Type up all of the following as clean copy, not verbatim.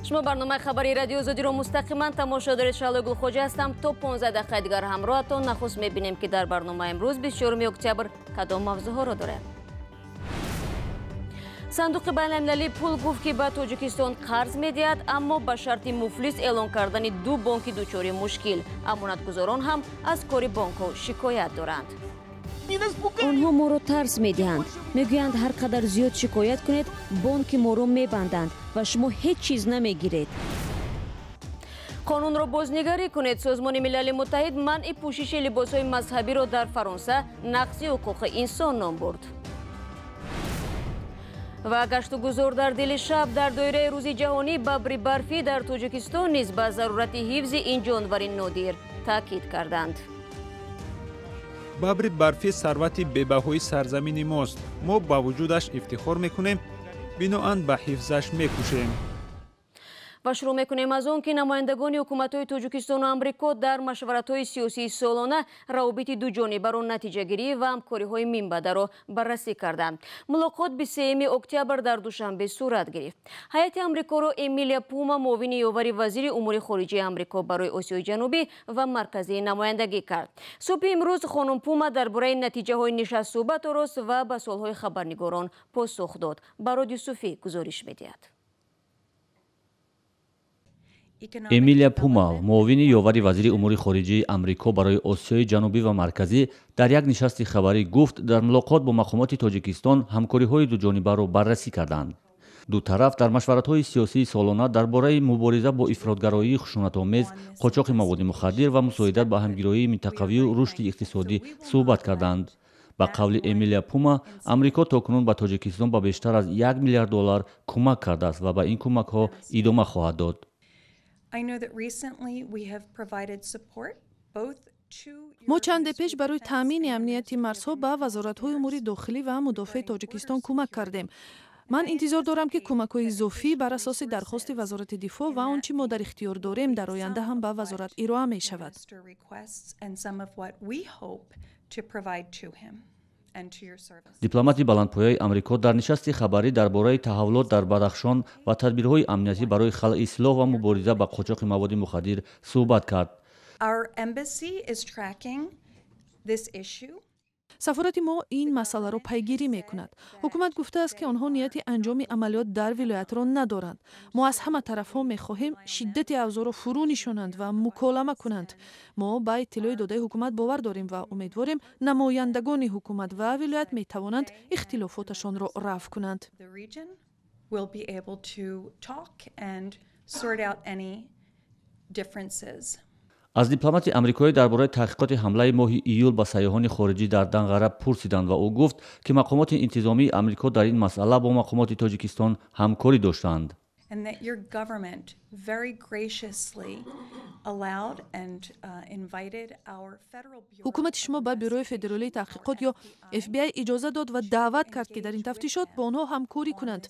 Шумо барномаи хабарии Радиои Озодиро мустақиман тамошо доред. Шаҳлои Гулхоҷа ҳастам. То 15 дақиқаи дигар ҳамроҳатон. Нахуст мебинем, ки дар барномаи имрӯз, 24 октябр, кадом мавзӯъҳоро дорем. Сандуқи байналмилалии пул гуфт, ки ба Тоҷикистон қарз медиҳад, аммо ба шарти муфлис эълон кардани ду бонки дучори мушкил. Амонатгузорон ҳам аз кори бонкҳо шикоят доранд. Онҳо моро тарс медиҳанд, мегӯянд, ҳар қадар зиёд шикоят кунед, бонки моро мебанданд ва шумо ҳеҷ чиз намегиред. Қонунро бознигарӣ кунед. Созмони Милали Муттаҳид манъи пӯшиши либосҳои мазҳабиро дар Фаронса нақзи ҳуқуқи инсон ном бурд. Ва гаштугузор дар дили шаб. Дар доираи Рӯзи ҷаҳонии бабри барфӣ дар Тоҷикистон низ ба зарурати ҳифзи ин ҷонвари нодир таъкид карданд. Бабри барфӣ сарвати бебаҳои сарзамини мост. Мо ба вуҷудаш ифтихор мекунем, биноан ба ҳифзаш мекӯшем. Ва шурӯъ мекунем аз он, ки намояндагони ҳукуматҳои Тоҷикистону Амрико дар машваратҳои сиёсии солона равобити дуҷонибаро натиҷагирӣ ва ҳамкориҳои минбаъдаро баррасӣ карданд. Мулоқот 23 октябр дар Душанбе сурат гирифт. Ҳайати Амрикоро Эмилия Пума, муовини ёвари вазири умури хориҷаи Амрико барои Осиёи Ҷанубӣ ва Марказӣ, намояндагӣ кард. Субҳи имрӯз хонум Пума дар бораи натиҷаҳои нишаст суҳбат орост ва ба суолҳои хабарнигорон посух дод. Барод Юсуфӣ гузориш медиҳад. Эмилия Пума, муовини ёвари вазири умури хориҷии Амрико барои Осиёи Ҷанубӣ ва Марказӣ, дар як нишасти хабарӣ гуфт, дар мулоқот бо мақомоти Тоҷикистон ҳамкориҳои дуҷонибаро баррасӣ карданд. Ду тараф дар машваратҳои сиёсии солона дар бораи мубориза бо ифротгароии хушунатомез, қочоқи маводи мухаддир ва мусоидат ба ҳамгироии минтақавию рушди иқтисодӣ суҳбат карданд. Ба қавли Эмилия Пума, Амрико то кунун ба Тоҷикистон ба бештар аз 1 миллиард доллар кӯмак кардааст ва ба ин кӯмакҳо идома хоҳад дод. Мо чанде пеш барои таъмини амнияти марзҳо ба вазоратҳои умури дохилӣ ва мудофиаи Тоҷикистон кӯмак кардем. Ман интизор дорам, ки кӯмакҳои изофӣ бар асоси дархости Вазорати дифоъ ва он чӣ мо дар ихтиёр дорем, дар оянда ҳам ба вазорат ироа мешавад. Дипломати баландпояи Амрико дар нишасти хабарӣ дар бораи таҳаввулот дар Бадахшон ва тадбирҳои амниятӣ барои халъи силоҳ ва мубориза ба қочоқи маводи мухаддир суҳбат кард. Сафорати мо ин масъаларо пайгирӣ мекунад. Ҳукумат гуфтааст, ки онҳо нияти анҷоми амалиёт дар вилоятро надоранд. Мо аз ҳама тарафҳо мехоҳем, шиддати авзоъро фурӯ нишонанд ва муколама кунанд. Мо ба иттилои додаи ҳукумат бовар дорем ва умедворем, намояндагони ҳукумат ва вилоят метавонанд ихтилофоташонро рафъ кунанд. Аз дипломати амрикоӣ дар бораи таҳқиқоти ҳамлаи моҳи июл ба сайёҳони хориҷӣ дар Данғара пурсиданд ва ӯ гуфт, ки мақомоти интизомии Амрико дар ин масъала бо мақомоти Тоҷикистон ҳамкорӣ доштанд. Ҳукумати шумо ба Бюрои федералии таҳқиқот ё FBI иҷоза дод ва даъват кард, ки дар ин тафтишот бо онҳо ҳамкорӣ кунанд,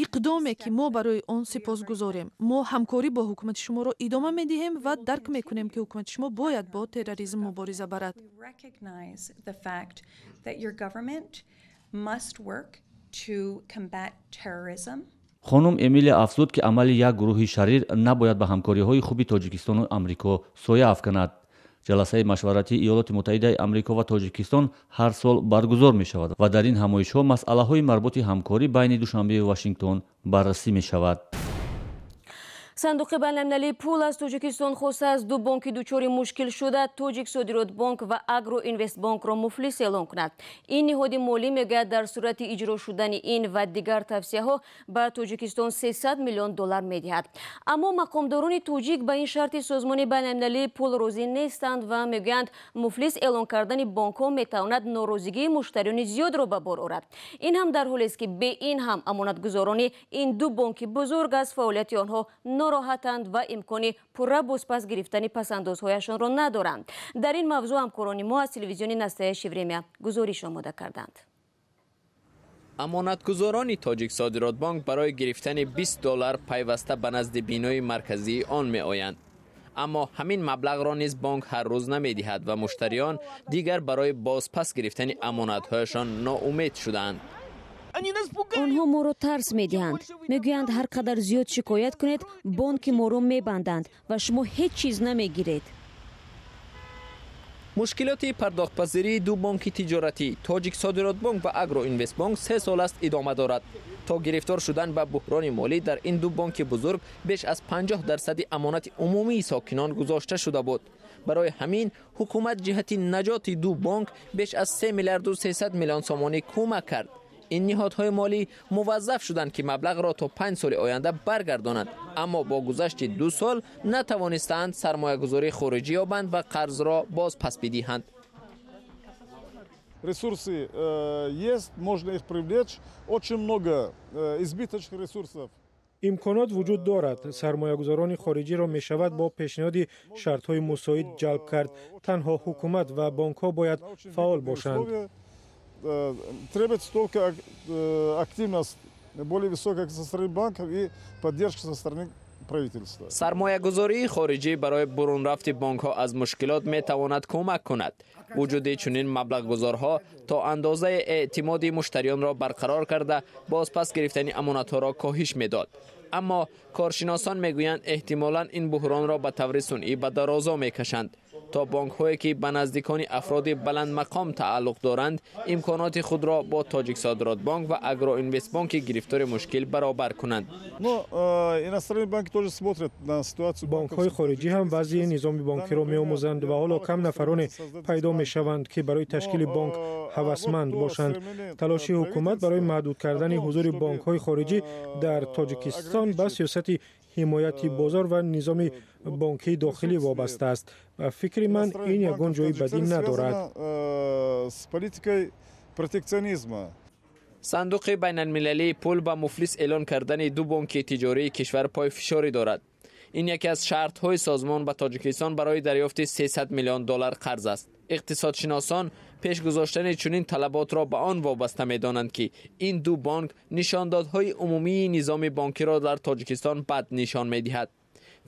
иқдоме ки мо барои он сипосгузорем. Мо ҳамкорӣ бо ҳукумати шуморо идома медиҳем ва дарк мекунем, ки ҳукумати шумо бояд бо терроризм мубориза барад. Хонум Эмилия афзуд, ки амали як гурӯҳи шарир набояд ба ҳамкориҳои хуби Тоҷикистону Амрико соя афканад. Ҷаласаи машваратии Иёлоти Муттаҳидаи Амрико ва Тоҷикистон ҳар сол баргузор мешавад ва дар ин ҳамоишҳо масъалаҳои марбути ҳамкорӣ байни Душанбею Вашингтон баррасӣ мешавад. Сандуқи байналмилалии пул аз Тоҷикистон хостааст, ду бонки дучори мушкил шуда, Тоҷиксодиротбонк ва Агроинвестбонкро муфлис эълон кунад. Ин ниҳоди молӣ мегӯяд, дар сурати иҷро шудани ин ва дигар тавсияҳо ба Тоҷикистон 300 миллион доллар медиҳад. Аммо мақомдорони тоҷик ба ин шарти Созмони байналмилалии пул розӣ нестанд ва мегӯянд, муфлис эълон кардани бонкҳо метавонад норозигии муштариёни зиёдро ба бор орад. Ин ҳам дар ҳолест, ки бе ин ҳам амонатгузорони ин ду бонки бузург аз фаъолияти онҳо нороҳатанд ва имкони пурра бозпас гирифтани пасандозҳояшонро надоранд. Дар ин мавзӯъ ҳамкорони мо аз телевизиони «Настоящее время» гузориш омода карданд. Амонатгузорони Тоҷиксодиротбонк барои гирифтани 20 доллар пайваста ба назди бинои марказии он меоянд, аммо ҳамин маблағро низ бонк ҳар рӯз намедиҳад ва муштариён дигар барои бозпас гирифтани амонатҳояшон ноумед шудаанд. Онҳо моро тарс медиҳанд, мегӯянд, ҳар қадар зиёд шикоят кунед, бонки моро мебанданд ва шумо ҳеҷ чиз намегиред. Мушкилоти пардохтпазирии ду бонки тиҷоратӣ, Тоҷиксодиротбонк ва Агроинвестбонк, 3 сол аст идома дорад. То гирифтор шудан ба буҳрони молӣ дар ин ду бонки бузург беш аз 50 дарсади амонати умумии сокинон гузошта шуда буд. Барои ҳамин ҳукумат ҷиҳати наҷоти ду бонк беш аз 3 миллиарду 300 миллион сомонӣ кӯмак кард. Ин ниҳодҳои молӣ муваззаф шуданд, ки маблағро то 5 соли оянда баргардонанд, аммо бо гузашти 2 сол натавонистаанд сармоягузории хориҷӣ ёбанд ва қарзро боз пас бидиҳанд. Ресурсы есть, можно их привлечь. Очень много избыточных ресурсов. Имконот вуҷуд дорад. Сармоягузорони хориҷиро мешавад бо пешниҳоди шартҳои мусоид ҷалб кард. Танҳо ҳукумат ва бонкҳо бояд фаъол бошанд. Требуется только активность более высокая со стороны банков и поддержка со стороны правительства. Сармоягузории хориҷӣ барои бурунрафти бонкҳо аз мушкилот метавонад кӯмак кунад. Вуҷуди чунин маблағгузорҳо то андозаи эътимоди муштариёнро барқарор карда, бозпас гирифтани амонатҳоро коҳиш медод. Аммо коршиносон мегӯянд, эҳтимолан ин буҳронро ба таври сунъӣ ба дарозо мекашанд, то бонкҳое, ки ба наздикони афроди баландмақом тааллуқ доранд, имконоти худро бо Тоҷиксодиротбонк ва Агроинвестбонки гирифтори мушкил баробар кунанд. Бонкҳои хориҷӣ ҳам вазъи низоми бонкиро меомӯзанд ва ҳоло кам нафароне пайдо мешаванд, ки барои ташкили бонк ҳавасманд бошанд. Талоши ҳукумат барои маҳдуд кардани ҳузури бонкҳои хориҷӣ дар Тоҷикистон ба сиёсати ҳимояти бозор ва низоми бонкии дохилӣ вобаста аст. Ба фикри ман, ин ягон ҷои бадӣ надорад. С политикой протекционизма. Сандуқи байналмилалии пул ба муфлис эълон кардани ду бонки тиҷории кишвар пойфишорӣ дорад. Ин яке аз шартҳои созмон ба Тоҷикистон барои дарёфти 300 миллион доллар қарз аст. Иқтисодшиносон пеш гузоштани чунин талаботро ба он вобаста медонанд, ки ин ду бонк нишондодҳои умумии низоми бонкиро дар Тоҷикистон бад нишон медиҳад.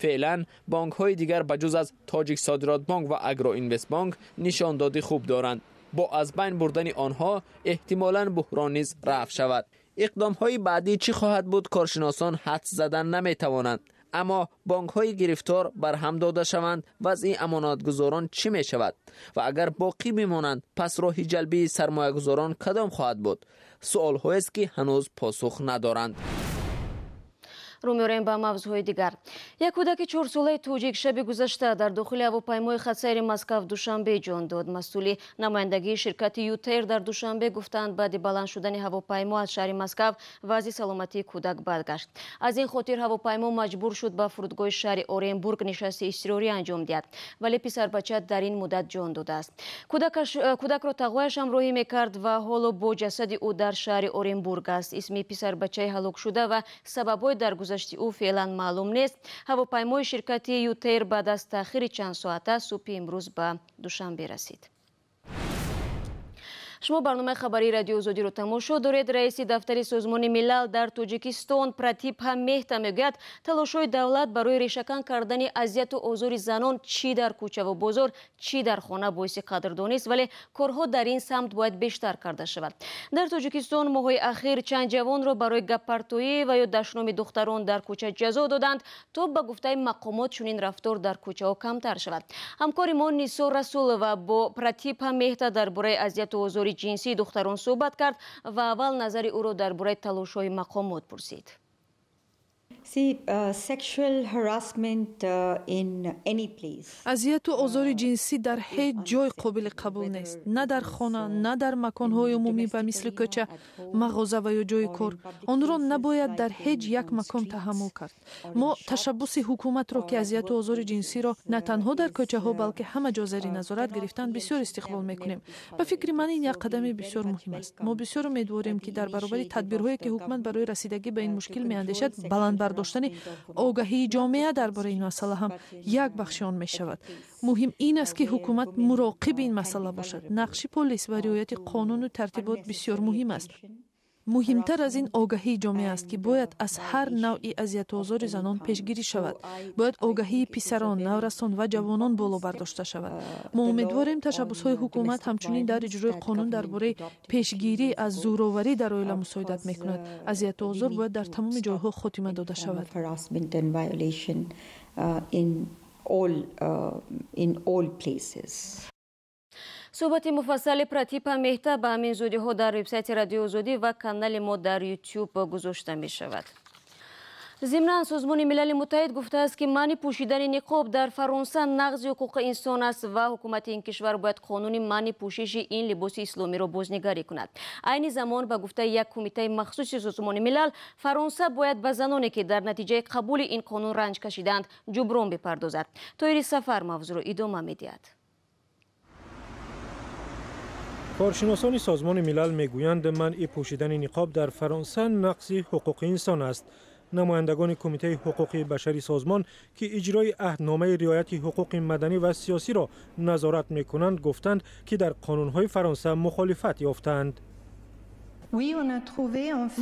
Феълан бонкҳои дигар ба ҷуз аз Тоҷиксодиротбонк ва Агроинвестбонк нишондоди хуб доранд. Бо аз байн бурдани онҳо эҳтимолан буҳрон низ рафъ шавад. Иқдомҳои баъдӣ чӣ хоҳад буд, коршиносон ҳадс задан наметавонанд. Аммо бонкҳои гирифтор барҳам дода шаванд, вазъи амонатгузорон чӣ мешавад ва агар боқӣ бимонанд, пас роҳи ҷалби сармоягузорон кадом хоҳад буд? Суолҳоест, ки ҳанӯз посух надоранд. Рӯ меорем ба мавзӯъҳои дигар. Як кӯдаки 4-солаи тоҷик шаби гузашта дар дохили ҳавопаймои хатсайри Москав Душанбе ҷон дод. Масъули намояндагии ширкати ЮТэйр дар Душанбе гуфтанд, баъди баланд шудани ҳавопаймо аз шаҳри Москав вазъи саломатии кӯдак бад гашт. Аз ин хотир ҳавопаймо маҷбур шуд ба фурудгоҳи шаҳри Оренбург нишасти изтирорӣ анҷом диҳад, вале писарбача дар ин муддат ҷон додааст. Кӯдакро тағояш ҳамроҳӣ мекард ва ҳоло бо ҷасади ӯ дар шаҳри Оренбург аст. Исми писарбачаи ҳалокшуда ва сабабҳои даргузашти ӯ феълан маълум нест. Ҳавопаймои ширкати ЮТэйр баъд аз таъхири чандсоата субҳи имрӯз ба Душанбе расид. Шумо барномаи хабарии Радиои Озодиро тамошо доред. Раиси дафтари Созмони Милал дар Тоҷикистон Пратибха Меҳта мегӯяд, талошҳои давлат барои решакан кардани азияту озори занон чӣ дар кӯчаву бозор, чӣ дар хона боиси қадрдонист, вале корҳо дар ин самт бояд бештар карда шавад. Дар Тоҷикистон моҳҳои ахир чанд ҷавонро барои гаппартоӣ ва ё дашноми духтарон дар кӯча ҷазо доданд, то ба гуфтаи мақомот чунин рафтор дар кӯчаҳо камтар шавад. Ҳамкори мо Нисор Расулова бо Пратибха Меҳта дар бораи азияту озори ҷинсии духтарон суҳбат кард ва аввал назари ӯро дар бораи талошҳои мақомот пурсид. Азияту озори ҷинсӣ дар ҳеҷ ҷой қобили қабул нест, на дар хона, на дар маконҳои умумӣ ба мисли кӯча, мағоза ва ё ҷои кор. Онро набояд дар ҳеҷ як макон таҳаммул кард. Мо ташаббуси ҳукуматро, ки азияту озори ҷинсиро на танҳо дар кӯчаҳо, балки ҳама ҷо зери назорат гирифтан, бисёр истиқбол мекунем. Ба фикри ман, ин як қадами бисёр муҳим аст. Мо бисёр умедворем, ки дар баробари тадбирҳое, ки ҳукумат барои расидагӣ ба ин мушкил меандешад, баланд бардоштани огаҳии ҷомеа дар бораи ин масъала ҳам як бахши он мешавад. Муҳим ин аст, ки ҳукумат муроқиби ин масъала бошад. Нақши полис ва риояти қонуну тартибот бисёр муҳим аст. Муҳимтар аз ин огаҳии ҷомеа аст, ки бояд аз ҳар навъи азияту озори занон пешгирӣ шавад. Бояд огаҳии писарон, наврасон ва ҷавонон боло бардошта шавад. Мо умедворем, ташаббусҳои ҳукумат ҳамчунин дар иҷрои қонун дар бораи пешгирӣ аз зӯроварӣ дар оила мусоидат мекунад. Азияту озор бояд дар тамоми ҷойҳо хотима дода шавад. Суҳбати муфассали Пратипа Меҳта ба ҳамин зудиҳо дар вебсайти Радиои Озодӣ ва канали мо дар Ютуб гузошта мешавад. Зимнан, Созмони Милали Муттаҳид гуфтааст, ки манъи пӯшидани ниқоб дар Фаронса нақзи ҳуқуқи инсон аст ва ҳукумати ин кишвар бояд қонуни манъи пӯшиши ин либоси исломиро бознигарӣ кунад. Айни замон, ба гуфтаи як кумитаи махсуси Созмони Милал, Фаронса бояд ба заноне, ки дар натиҷаи қабули ин қонун ранҷ кашидаанд, ҷуброн бипардозад. Тоири Сафар мавзӯъро идома медиҳад. Коршиносони Созмони Милал мегӯянд, манъи пӯшидани ниқоб дар Фаронса нақзи ҳуқуқи инсон аст. Намояндагони Кумитаи ҳуқуқи башари созмон, ки иҷрои аҳдномаи риояти ҳуқуқи маданӣ ва сиёсиро назорат мекунанд, гуфтанд, ки дар қонунҳои Фаронса мухолифат ёфтаанд.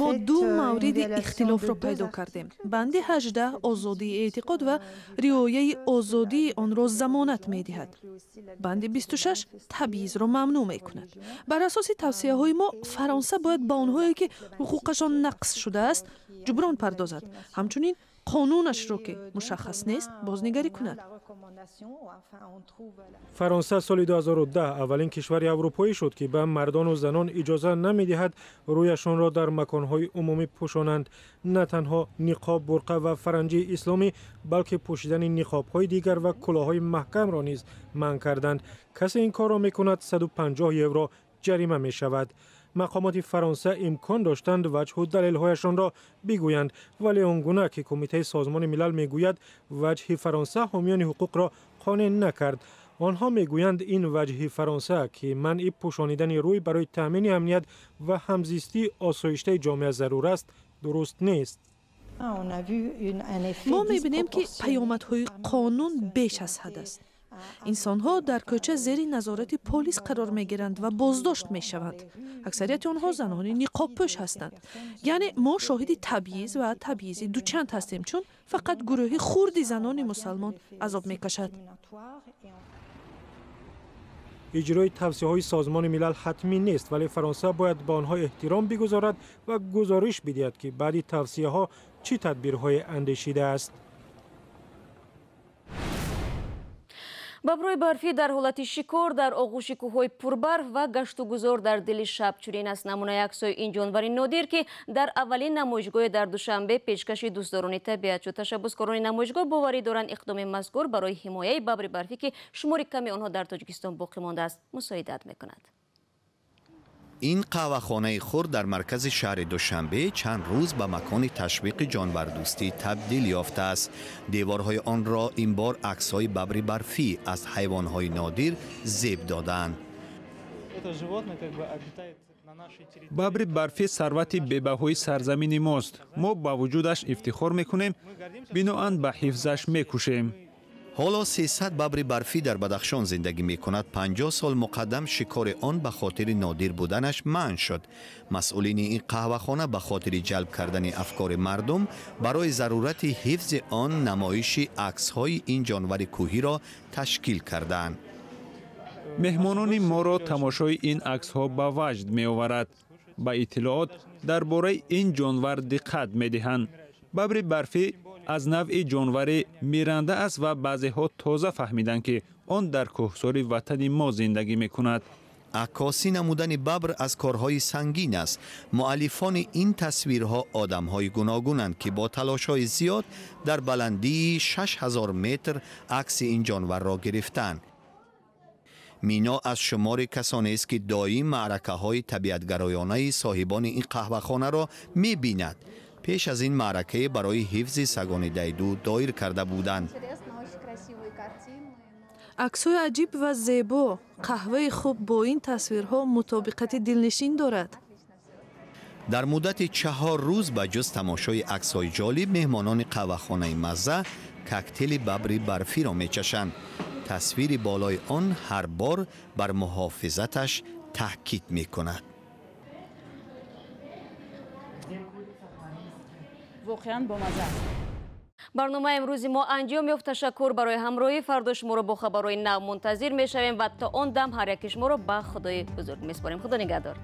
Мо ду мавриди ихтилофро пайдо кардем. Банди 18 озодии эътиқод ва риояи озодии онро замонат медиҳад. Банди 26 табъизро мамнӯъ мекунад. Бар асоси тавсияҳои мо, Фаронса бояд ба онҳое, ки ҳуқуқашон нақз шудааст, ҷуброн пардозад. Ҳамчунин қонунашро, ки мушаххас нест, бознигарӣ кунад. Фаронса соли 2010 аввалин кишвари аврупоӣ шуд, ки ба мардону занон иҷоза намедиҳад рӯяшонро дар маконҳои умумӣ пӯшонанд. На танҳо ниқоб, бурқа ва фаранҷии исломӣ, балки пӯшидани ниқобҳои дигар ва кулоҳҳои маҳкамро низ манъ карданд. Касе ин корро мекунад, 150 евро ҷарима мешавад. Мақомоти Фаронса имкон доштанд ваҷҳу далелҳояшонро бигӯянд, вале он гуна ки Кумитаи Созмони Милал мегӯяд, ваҷҳи Фаронса ҳомиёни ҳуқуқро қонеъ накард. Онҳо мегӯянд, ин ваҷҳи Фаронса, ки манъи пӯшонидани рӯй барои таъмини амният ва ҳамзистии осоиштаи ҷомеа зарур аст, дуруст нест. Мо мебинем, ки паёмадҳои қонун беш аз ҳад аст. Инсонҳо дар кӯча зери назорати полис қарор мегиранд ва боздошт мешаванд. Аксарияти онҳо занони ниқобпӯш ҳастанд. Яъне мо шоҳиди табъиз ва табъизи дучанд ҳастем, чун фақат гурӯҳи хурди занони мусалмон азоб мекашад. Иҷрои тавсияҳои Созмони Милал ҳатмӣ нест, вале Фаронса бояд ба онҳо эҳтиром бигузорад ва гузориш бидиҳад, ки баъди тавсияҳо чӣ тадбирҳое андешидааст. Бабрҳои барфӣ дар ҳолати шикор дар оғӯши кӯҳҳои пурбарф ва гаштугузор дар дили шаб чунин аст намунаи аксҳои ин ҷонвари нодир, ки дар аввалин намоишгоҳе дар Душанбе пешкаши дӯстдорони табиат шуд. Ташаббускорони намоишгоҳ боварӣ доранд, иқдоми мазкур барои ҳимояи бабри барфӣ, ки шумори ками онҳо дар Тоҷикистон боқӣ мондааст, мусоидат мекунад. Ин қаҳвахонаи хурд дар маркази шаҳри Душанбе чанд рӯз ба макони ташвиқи ҷонвардӯстӣ табдил ёфтааст. Деворҳои онро ин бор аксҳои бабри барфӣ аз ҳайвонҳои нодир зеб додаанд. Бабри барфӣ сарвати бебаҳои сарзамини мост. Мо ба вуҷудаш ифтихор мекунем, биноан ба ҳифзаш мекӯшем. Ҳоло 300 бабри барфӣ дар Бадахшон зиндагӣ мекунад. 50 сол муқаддам шикори он ба хотири нодир буданаш манъ шуд. Масъулини ин қаҳвахона ба хотири ҷалб кардани афкори мардум барои зарурати ҳифзи он намоиши аксҳои ин ҷонвари кӯҳиро ташкил кардаанд. Меҳмонони моро тамошои ин аксҳо ба ваҷд меоварад. Ба иттилоот дар бораи ин ҷонвар диққат медиҳанд. Бабри барфӣ аз навъи ҷонвари миранда аст ва баъзеҳо тоза фаҳмиданд, ки он дар кӯҳсори ватани мо зиндагӣ мекунад. Аккосӣ намудани бабр аз корҳои сангин аст. Муаллифони ин тасвирҳо одамҳои гуногунанд, ки бо талошҳои зиёд дар баландии 6000 метр акси ин ҷонварро гирифтанд. Мино аз шумори касонест, ки доим маъракаҳои табиатгароёнаи соҳибони ин қаҳвахонаро мебинад. Пеш аз ин маъракае барои ҳифзи сагони дайду доир карда буданд. Аксҳои аҷиб ва зебо. Қаҳваи хуб бо ин тасвирҳо мутобиқати дилнишин дорад. Дар муддати 4 рӯз ба ҷуз тамошои аксҳои ҷолиб, меҳмонони қаҳвахонаи мазза коктейли бабри барфиро мечашанд. Тасвири болои он ҳар бор бар муҳофизаташ таъкид мекунад. Воқеан бомазза аст. Барномаи имрӯзи мо анҷом ёфт. Ташаккур барои ҳамроҳӣ. Фардо шуморо бо хабарҳои нав мунтазир мешавем ва то он дам ҳар яки шуморо ба Худои бузург месупорем. Худо нигаҳдор.